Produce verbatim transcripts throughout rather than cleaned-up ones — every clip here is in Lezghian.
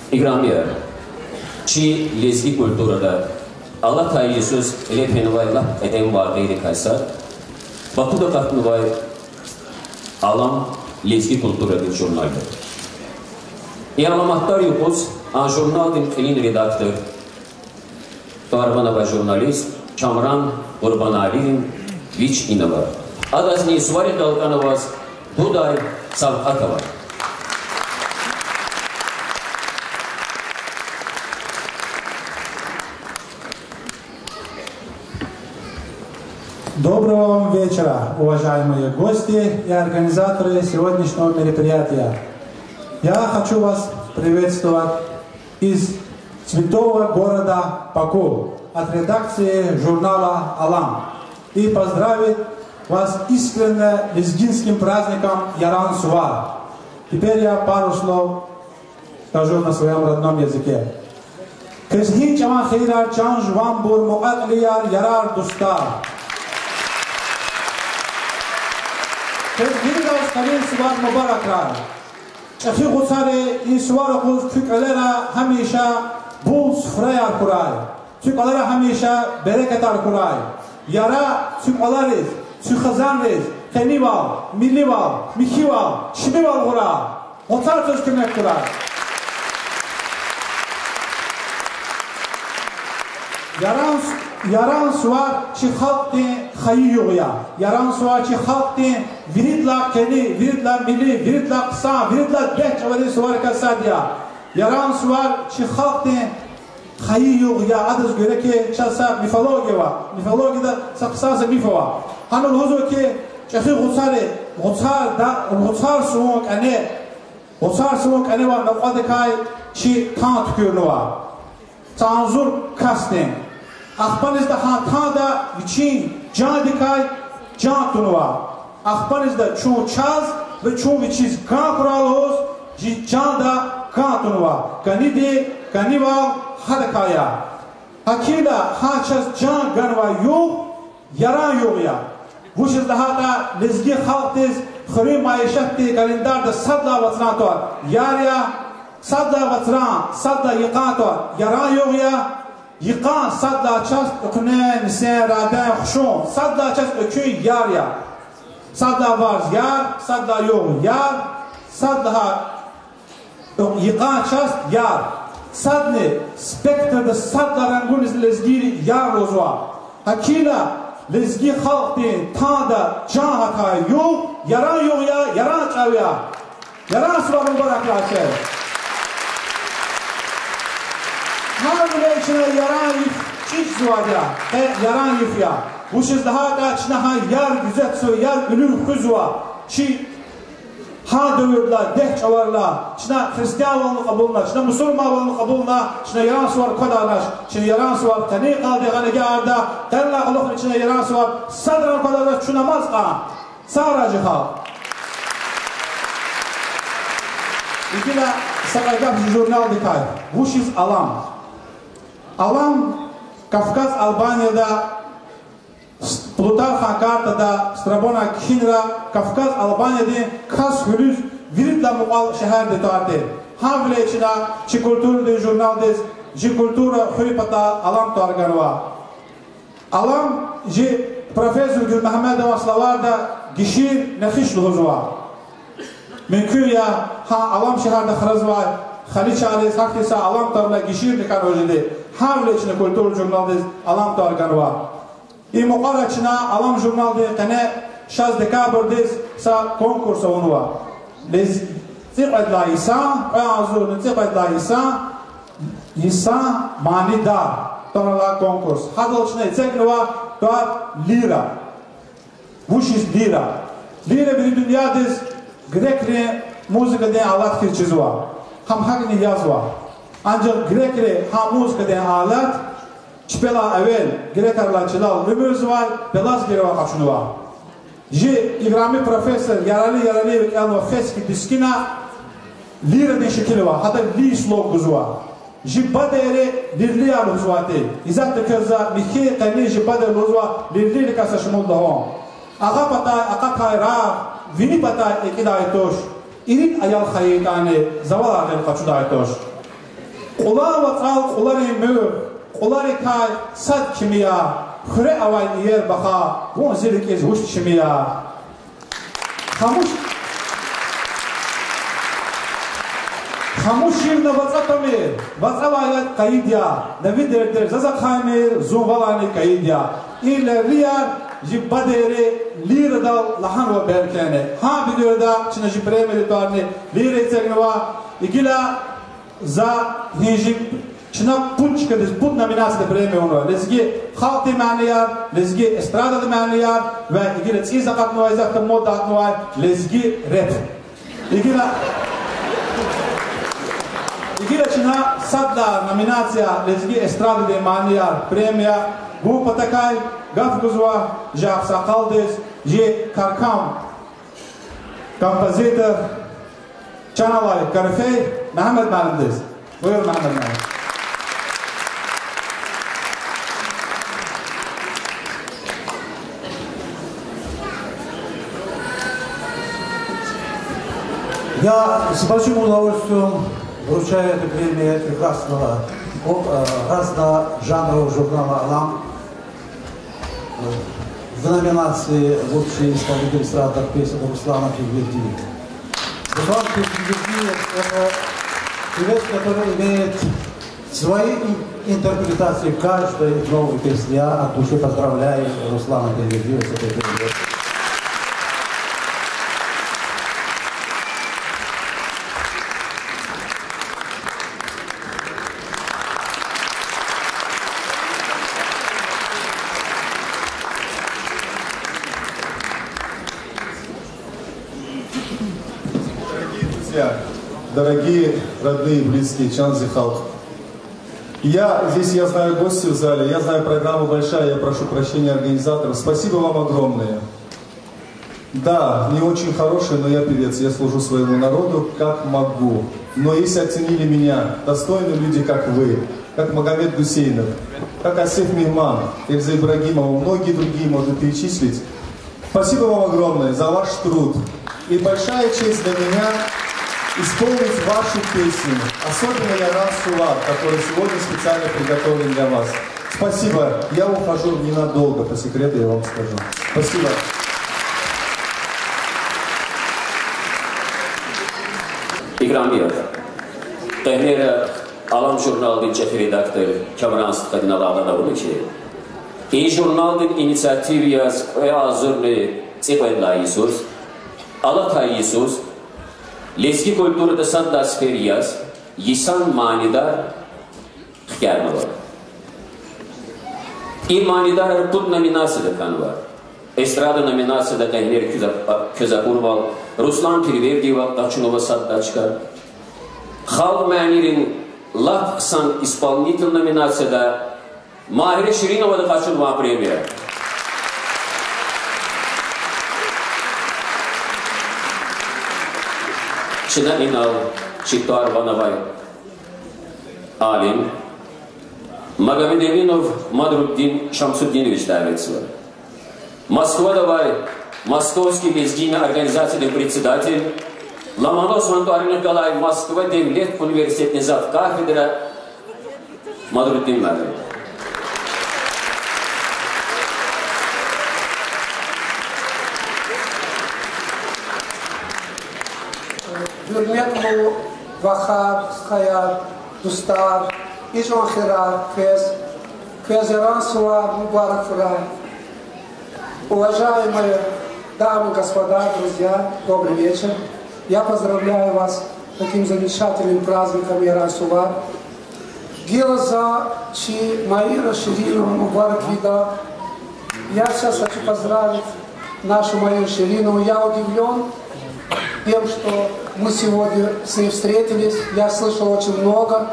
Играмияр, чи лезги культурада алатай йисуз кьиле фенвай лап кьетӀен вакъиайрикай сад Бакуда акъатнавай Алам лезги культурадин журнал я. И аламатдар юкъуз а журналдин кьилин редактор, тӀвар-ван авай журналист Камран Къурбаналиевич ина ава. Адазни и суварихъ галкӀана аваз дудай савкьват ава. Доброго вам вечера, уважаемые гости и организаторы сегодняшнего мероприятия. Я хочу вас приветствовать из цветного города Баку от редакции журнала «Алам» и поздравить вас искренне лезгинским праздником Яран сувар. Теперь я пару слов скажу на своём родном языке. Квез гьи чӀаван хийирар, чан жуванбур, мукьва-кьилияр, ярар, дустар. Квез гьинал къалин сувар мубаракрай. ЧӀехи гъуцари и сувар юкъуз куь кӀвалера гьамиша бул суфраяр хьурай. Куь кӀвалера гьамиша берекатар хьурай. Яра куь кӀвалериз, куь хизанриз къенивал, милливал, михьивал, чимивал гъурай. Гъуцар квез куьмек хьурай. Яран с-, Яран сувар чи халкьдин хайи югъ я. Яран сувар чи халкьдин виридалай къени, виридалай милли, виридалай хъсан, виридалай дегь чӀаварин суварикай сад я. Яран сувар чи халкьдин хайи югъ я, адаз гуьре ки чаз са мифология ава, мифологияда са хъсан са миф ава. Гьана лугьузва ки чӀехи гъуцари, гъуцар да-, гъуцар сувун кӀане, гъуцар сувун кӀаневай накьвадикай чи тан туькӀуьрнава. Са агъзур касдин. Ахпа низ да гьа танда вичин жандикай жан тунва. Ахпа низ да чун чаз ва чун вичиз кӀан хьурай лугьуз, чи жанда кӀан тунва. КӀаниди, кӀанивал гьадакай я. ГьакӀ хьайила гьа чаз жан ганвай югъ Яран югъ я. Вучиз лагьайтӀа лезги халкьдиз хуьруьн майишатдин календарда сад лагьай вацран тӀвар яр я, сад лагьай вацран, сад лагьай йикъан тӀвар Яран югъ я, йикъан сад лагьай часть экуьнен, нисен, раден, хушун, сад лагьай часть экуьн яр я. Сад лагьай варз яр, сад лагьай югъ яр, сад лагьай йикъан часть яр. Садни спектрда сад лагьай рангуниз лезгийри яр лугьузва. ГьакӀ хьайила лезги халкьдин танда жан гьатай югъ Яран югъ я, Яран чӀав я. Яран сувар мубаракрай квез. Гьавиляй чна Яран йиф чӀичӀзавайди я, къе Яран йиф я. Вучиз лагьайтӀа чна гьа яр гуьзетзава, яр уьлуьв хуьзва. Чи гьа девирдилай, дегь чӀаварилай, чна христианвални кьабулна, чна мусурманвални кьабулна, чна Яран сувар квадарнач, чна Яран сувар къенин къалди гъана агакьарда, къенлай кьулухъни чна Яран сувар садрани квадарнач, чун амаз кьан. Сагърай чи халкь. Гила са кьве гаф чи журналдикай. Вучиз Алам? Алам Кавказ Албанияда Плутархан картада Страбонан кхьинра Кавказ Албаниядин Каспи гьуьлуьз виридалай мукьвал шегьердин тӀвар тир. Гьавиляй чна чи культурадин журналдиз чи культура хуьн патал Алам тӀвар ганва. Алам чи профессор Гуьлмегьамедован словарда гишир, нехиш лугьузва. Мумкин я, гьа Алам шегьерда хразвай халичайриз гьахьтин са Алам тӀвар алай гиширни хьанва жеди. Гьавиляй чна культура журналдиз Алам тӀвар ганва. И мукьвара чна Алам журналдин къене шаз декабрдиз са конкурс авунва. Лез-, цӀикьвед лагьай йисан, кьве агъзурни цӀикьвед лагьай йисан, Йисан манидар тӀвар алай конкурс. Гьадал чна эцигнава тӀвар лира. Вучиз лира? Лира вири дуьньядиз грекрин музыкадин алат хьиз чизва. Гьам гьакӀни язва. Анжах грекри гьа музыкадин алат чпелай эвел, грекрилай чилел уьмуьрзавай Пелаз геройри къачунва. Чи играми профессор Ярали Яралиева кӀелнава фески дискина лирадин шикилвай, гьадав лир слог гузва. Чи бадейри лирлияр лугьузвайди. Исятда квез за михьи, къени чи бадейри лугьузва лирлийрикай са шумуд лагьун. Агъа патай акъатай рагъ, вини патай экӀидай туш, ирид аял хьайитӀани, завалай гъил къачудай туш. Кьулан вацӀал кьуларин муьгъ, кьуларикай сад кими я, хуьре авай иер баха, вун зи рикӀиз вуч чими я. Хамуш, хамуширна вацӀа тамир, вацӀавай яд къайид я, на ви дердер заз ахъаймир, зун валайни кайид я. И леврияр жи бадери лирадал лагьанва беркени. Гьа бинуьрда чна жи премияри тӀварни лира эцигнава, и гила за гьи жи чна пуд чкадиз, пуд номинацияда премия авунва: лезги халкьдин манияр, лезги эстрададин манияр ва и гила цӀийиз акъатнавай, исятда модада авунвай лезги рэп. И гила, и гила чна сад лагьай номинация лезги эстрададин манияр премия гун патакай гаф гузва жи агъсакъалдиз, жи каркам, композитор, чан алай корифей Мегьамед муаллимдиз. Буюр, Мегьамед муаллим. Я с большим удовольствием вручаю эту премию прекрасного, э, разножанрового журнала «Алам», э, в номинации «Лучший исполнитель эстрадных песен» Руслана Пирвердиева. Руслан Пирвердиев — это певец, который имеет свои ин-, интерпретации каждой новой песни. Я от души поздравляю Руслана Пирвердиева с этой премией. Дорогие друзья, дорогие родные, близкие, чан зи халкь. Я здесь, я знаю гостей в зале, я знаю, программа большая, я прошу прощения организаторов. Спасибо вам огромное. Да, не очень хороший, но я певец, я служу своему народу как могу. Но если оценили меня достойные люди, как вы, как Магомед Гусейнов, как Асеф Мегьман, Эльза Ибрагимова, многие другие можно перечислить, спасибо вам огромное за ваш труд. И большая честь для меня исполнить вашу песню, особенно Яран Сувар, который сегодня специально приготовлен для вас. Спасибо. Я ухожу ненадолго, по секрету я вам скажу. Спасибо. Играмияр, къенера «Алам» журналдин чӀехи редактор Камран стхадин алакьдалди лугьуда хьи, и журналдин инициатив яз кьве агъзурни цӀикьвед лагьай йисуз, алатай йисуз, лезги культурада сад лагьай сефер яз, йисан манидар хкянава. И манидарар пуд номинацияда хьанва. Эстрада номинацияда къенер куьз а-, квез акурвал Руслан Пирвердиева къачунва сад лагьай чка. Халкь манийрин лап хъсан исполнитель номинацияда Магьира Шириновади къачунва премия. Чна инал чи тӀвар-ван авай алим Магомедэминов Мадруддин Шамсуддинович давецзава. Москвада авай Московский лезгийный организациядин председатель, Ломоносован тӀварунихъ галай Москва девлет университетдин завкафедра Мадруддин муаллим. Гьуьрметлу вахар, стхаяр, дустар, ичӀван хийирар квез, квез Яран сувар мубарак хьурай. Уважаемые дамы, господа, друзья, добрый вечер. Я поздравляю вас с таким замечательным праздником Яран сувар. Гила за чи Магьира Ширинова мубарак ийида. Я сейчас хочу поздравить нашу Магьиру Ширинову. Я удивлён тем, что мы сегодня с ней встретились. Я слышал очень много.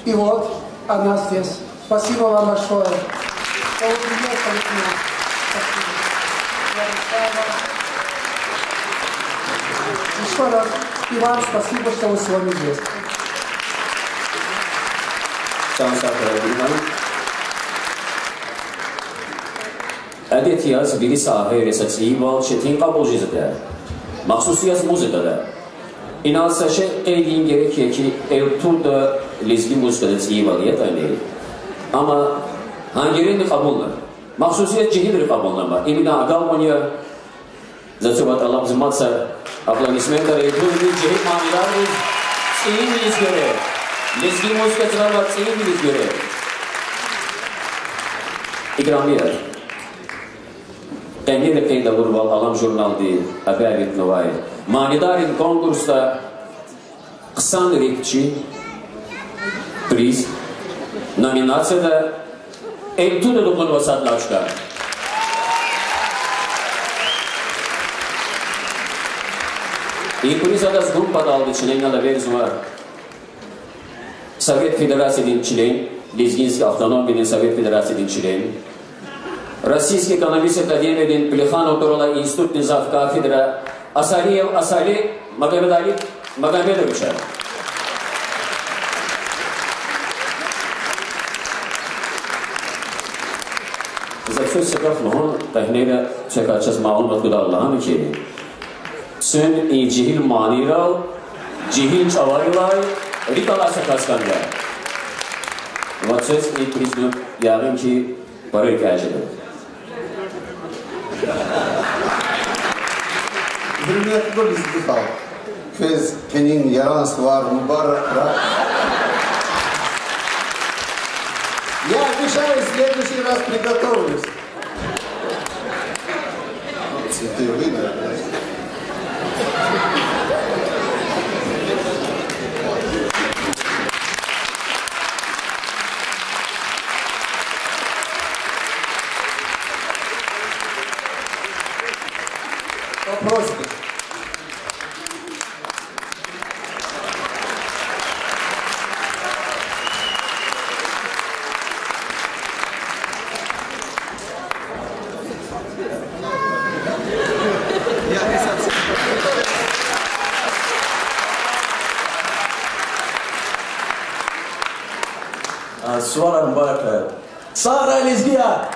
И вот она здесь. Спасибо вам большое, что вы приехали к нам. Спасибо. Я решаю вас. Ещё раз и вам спасибо, что вы сегодня здесь. Чан сагърай, Гульман. Адет яз вири сагьайри са цӀийивал четин кьабул жезва, махсус яз музыкада. Инал са шей къейд ийин герек я хьи, Эльтуда лезги музыкада цӀийивал ятӀани, амма гьангеринни кьабулна. Махсусияр жегьилри кьабулнава. Им идан агалкьун я. Заз цаватӀа лап зумад са аплодисментар Эльтудадиз, жегьил манидарриз, цӀийивилиз гуьре. Лезги музыкадиз ава цӀийивилиз гуьре. Играмияр, къенин къейд авурвал Алам журналди гьабур авунвай манидаррин конкурсда хъсан репчи приз номинацияда Эльтудада кьунва сад лагьай чка. И приз адаз гун паталди членрал эверзава Совет Федерациядин член, Лезгинский автономиядин Совет Федерациядин член, Российский экономический академиядин Плеханов тӀвар алай институтдин завкафедра Асалиев Асали Магомедали Магомедовича. За квез са гаф лугьун, къенера чакай чаз малумат гудай лагьана хьи, куьн и жегьил манийрал, жегьил чӀаварилай, рикӀ алай са кас хьанва. Ва квез и приз гун ягъин хьи, пара рикӀяй жеда. Гьуьрметлу лезги халкь, квез къенин Яран сувар мубаракрай. Я обещаю, в следующий раз приготовлюсь. Цветы выдали, да? Вопросы? А, суварар мубаракрай. Сагърай, лезгияр!